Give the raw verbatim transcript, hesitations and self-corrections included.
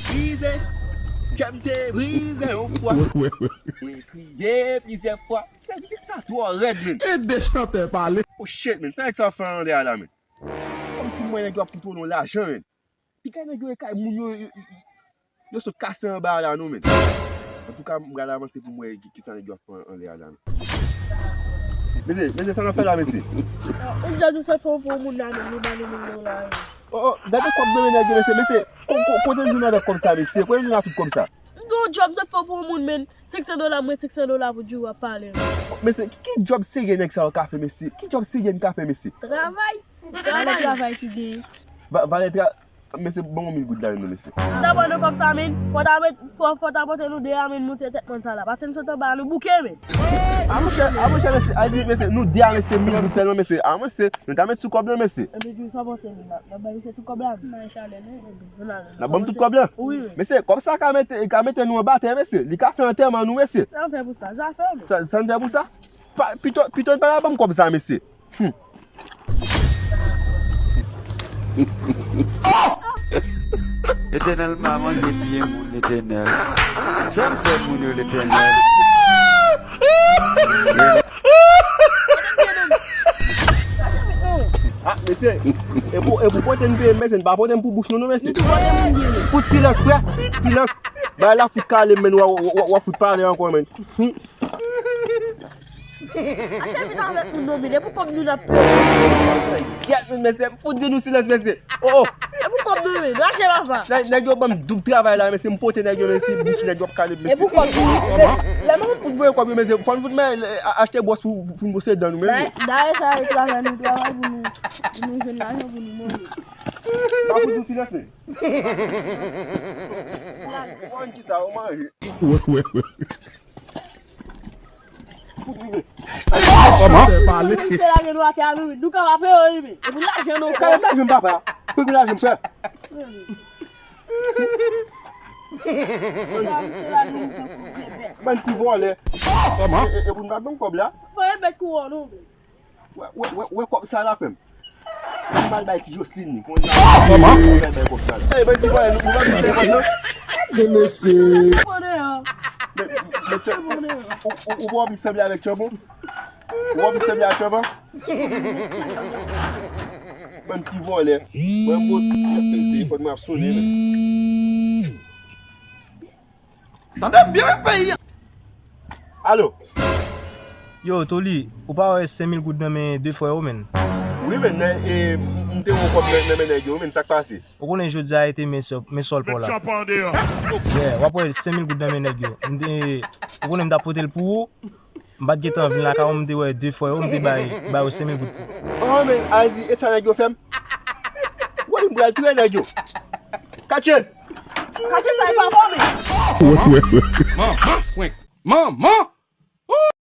brize. Kè m te brize yon fwa. Mwen kriye plizyè fwa. Se mizik sa twò rèd, men. E de chantè pale. Oh shit, men. Sa nèg sa fè anlè a la, men? Kòmsi m wè nèg yo ap kite w nan lajan, men. Piga nèg yo e kay moun yo, yo, yo, yo sot kase anba a la, non, men. Antouka, m pral avanse pou m wè ki, kisa nèg yo ap fè anlè a la, men. Mesye, mesye, sa n ap fè la, mesye? Ou jodi se fè pou moun nan, men, li ba nou mil dola, wi. Oh, oh, gade kòb nan men nèg yo, mesye, mesye. Ko-, ko-, kote l vin avèk kòb sa, mesye? Kote l vin avèk tout kòb sa? M gen yon djòb, se fè pou moun, men. Senk san dola, mwen senk san dola pou di w ap pale. Mesye, ki, ki djòb serye nèg sa yo ka fè, mesye? Ki djòb serye n ka fè, mesye? Travay. Valè travay ki genyen. Va-, valè tra-, mesye, ban mwen mil goud la, non, mesye. M ta ban nou kòb sa, men. Fò ta met, fò, fò ta pote nou de a, men, moute tèt mòn sa la. Pase n sot anba a, nou bouke, men. A, monchè, a, monchè, mesye, a, di, mesye, nou de a, mesye, mil goud sèlman, mesye. A, mesye, nou ta met sou kòb la, mesye. Epi, di w sa panse, men, n ap, n ap bay misye tout kòb la, men. Bay chalè, non, epi, nou la, n ap ban m tout kòb la? Wi, wi. Mesye, kòb sa ka mete, ka mete nou anba tè, mesye. Li ka fè antèman nou, mesye. Sa n fè pou sa, zafè, men. Sa, sa n fè pou sa? Pa, pito, pito n pa ta ban m kòb sa, mesye. Hmm. Letènèl, m pa manje pye moun, Letènèl. Sa m fè moun yo, Letènèl? Ah, mesye, e pou, e pou pote n peye, mesye, n pa pote n pou bouch nou, non, mesye. Fout silans, frè. Silans. Bay la fout kale, men, w a, w a, w a fout pale ankò, men. Hmm. Achte vin avèk nou, non, men, e pou kòb nou n ap peye. Gèt, men, mesye, fout di nou silans, mesye. Oh, oh. E pou kòb nou, men, nou achte papa. Nèg, nèg yo ban m doub travay la, mesye, m pote nèg yo, mesye, bouch nèg yo ap kale, mesye. E pou kòb nou. Lè mwen fout voye kòb yo, mesye, fò n fout men, a-, achte bwòs pou, pou n bwose dan nou, mesye. Dayè sa, e travay nou travay pou nou, pou nou jwenn lajan, pou nou manje. Pa fout nou silans, men. Ou konn kisa, ou manje. Wè, wè, wè. Kòman? Misye lage nou atè a, nou, nou ka frape yo, wi, men. E pou lajan nou. Kale lajan m, papa. Pou lajan m, frè. Bann ti vòlè. Kòman? E, e, e pou n pa ban m kòb la. Fò e bèt kou wò, non, men. Wè, wè, wè, wè kòb sa la, frè m. M al bay ti Jocelyn li. Kòman? M al bay kòb sa la. Ey, bann ti vòlè, nou, nou pa vin fè kòb, non? Gade mesye. Men, men, Tchè-, ou, ou, ou pa anvi sanble avèk Tchèbon? Ou pa anvi sanble ak Tchèbon? Bann ti vòlè. Wè, m po-, telefòn mwen ap sonnen, men. Tande byen, wi, peyi a. Alo? Yo, Toli, ou pa wè senk mil goud nan men de frè yo, menn? Wi, menn, e, m, m te wè kòb nan, nan men nèg yo, menn, sa k pase? Ou konnen jodi a e te men sò-, men sòl pa w la. Yeah, w ap wè senk mil goud nan men nèg yo. M te, ou konnen m t ap pote l pou ou. M pa t gentan vin lakay ou, m te wè de frè yo, m te bay, bay yo senk mil goud. Oh, men, a di, e sa nèg yo fè m? Wè, m pral touye nèg yo. Katye! Katye sa e pa bon, men. Manman, fwenk. Manman!